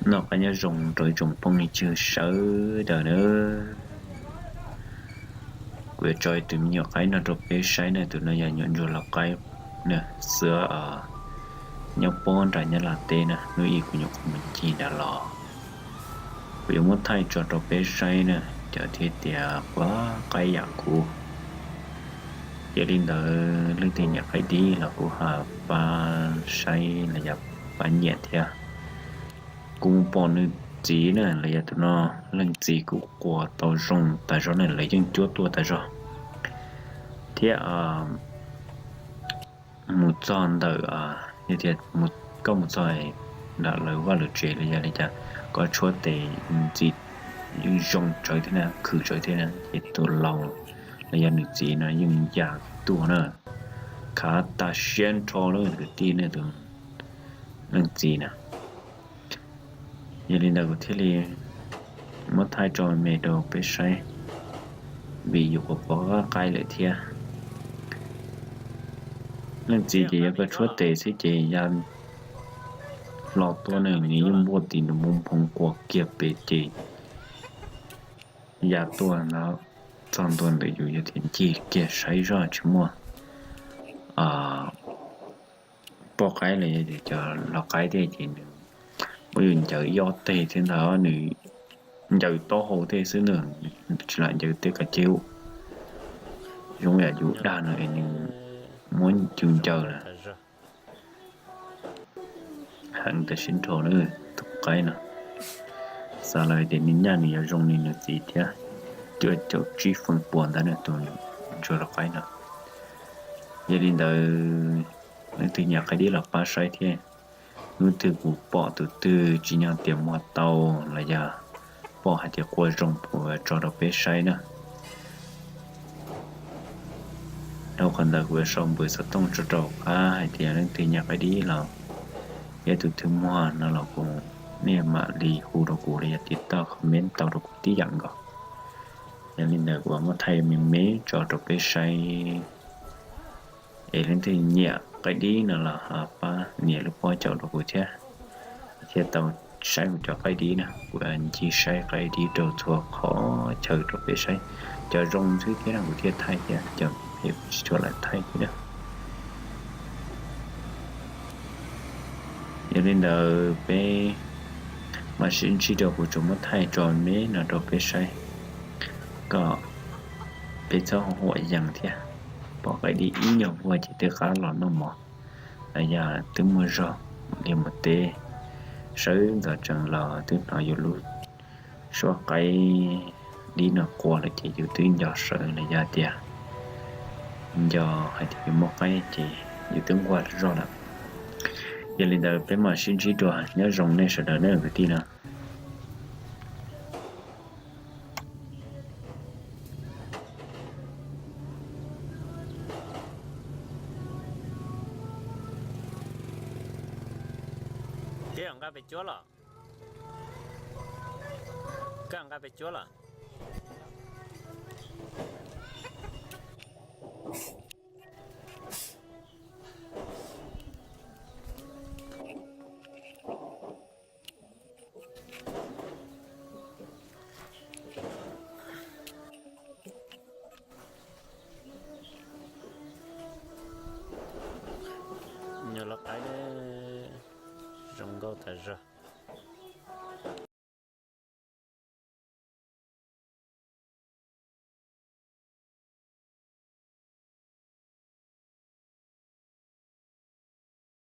Noj qab nyob zoo rau ib tsoom phooj ywg sawv daws nawb. Kuv yuav tso tus me nyuam qaib no rau peb saib na, tus no yog nyuam ntsuag lau qaib na, xwb nyob puag nram Nyab Laj teb na, hnub ib kuv nyuam qhuav mus ncig nrad los. Kuv yuav muab thaij tso rau peb saib na, cov thiaj tias quav qaib yam kuv. Yog li ntawd leej twg nyiam qaib dib los kuj ho pab saib los yog pab nyiam thiab. Kuv mus pom nws txiv na, los yog tus no leej txiv kuj quas tau zoo tas zog na, lawv yeej cuab tuaj tas zog thiab. Mus txog ntawm, yog tias koj mus txog nram lawv vaj lawv tsev los yog li cas, koj tshuab tes ntxiv yeej zoo tsawv thiab na, khwv tsawv thiab na, ces tus laus los yog nws txiv no yeej ya tuaj na, khav tas siab nrho lawm kwv tij na, tus leej txiv na. Yog li ntawd kuv thiaj li muab thaij tso me rau peb saib, vim yus quav quav qaib lawm thiab. Leej txiv ces yog koj tshuab tes xwb ces ya hlo tuaj na, nws yeej npuaj tim nws npoo nphoov quas kiag pem ces ya tuaj no, txog ntua ntawm yus yog tias ncig kiag saib zoj tsis muaj poj qaib los yog cov lau qaib thiab ces nws muab yus ncaws ib ob teg thiab ntag, nws ncaws taub hau tej xwb na, tsis lam ncaws tej kav ceg. Zoo yam yus dag no es nws muab yus ncaws na. Heev tas siab nrho na, tus qaib no. Xav lawm tias nws nyaj nws yuav zoo li nws txiv thiab, cuaj caum tsib feem pua ntawd na tus ntsuag lau qaib no. Yog li ntawd, leej twg nyiam qaib dib los pab saib thiab. Hnub twg kuv pom tus twg tsis nyob tias muag tau los yog pom hais tias quaj zoo kuv tso rau peb saib na. Dhau qhov ntawd kuv yuav sau npawb xov tooj tso rau qab hais tias leej twg nyiam qaib dib los, yog tus twg muag no los kuv, nej mam li hu rau kuv los yog tiv tauj comment tau rau kuv tib yam nkaus. Yog li ntawd kuv muab thaij me me tso rau peb saib. Es leej twg nyiam qaib dib no los ho pab nias lub pob caus rau kuv thiab, thiaj tau saib kuv cov qaib dib na. Kuv ncig saib qaib dib rau txhua qhov chaw rau peb saib, cov zoo xwb thiab no kuv thiaj thaij thiab, cov phem kuv tsis tshua lam thaij thiab na. Yog li ntawd peb mam sib ntsib dua, kuv tsuas muab thaij tso me no rau peb saib, kom peb txhob huam yees thiab. Pom qaib dib ib nyuag vuag ces twb qab los noj mov, los yog twb muaj zog li mus teb sawv ntxov tsees los twb hnov yus lub suab qaib dib no quaj lawm ces yus twb nco sawv los yog tias nco hais tias yus muaj qaib ces yus twb nquag zog lawm. Yog li ntawd peb mam sib ntsib dua, nyob zoo nej sawv daws na kwv tij na. Nqa pes cuab los? Koj nqa pes cuab los? Nyuam lau qaib zoo nkauj tas zog.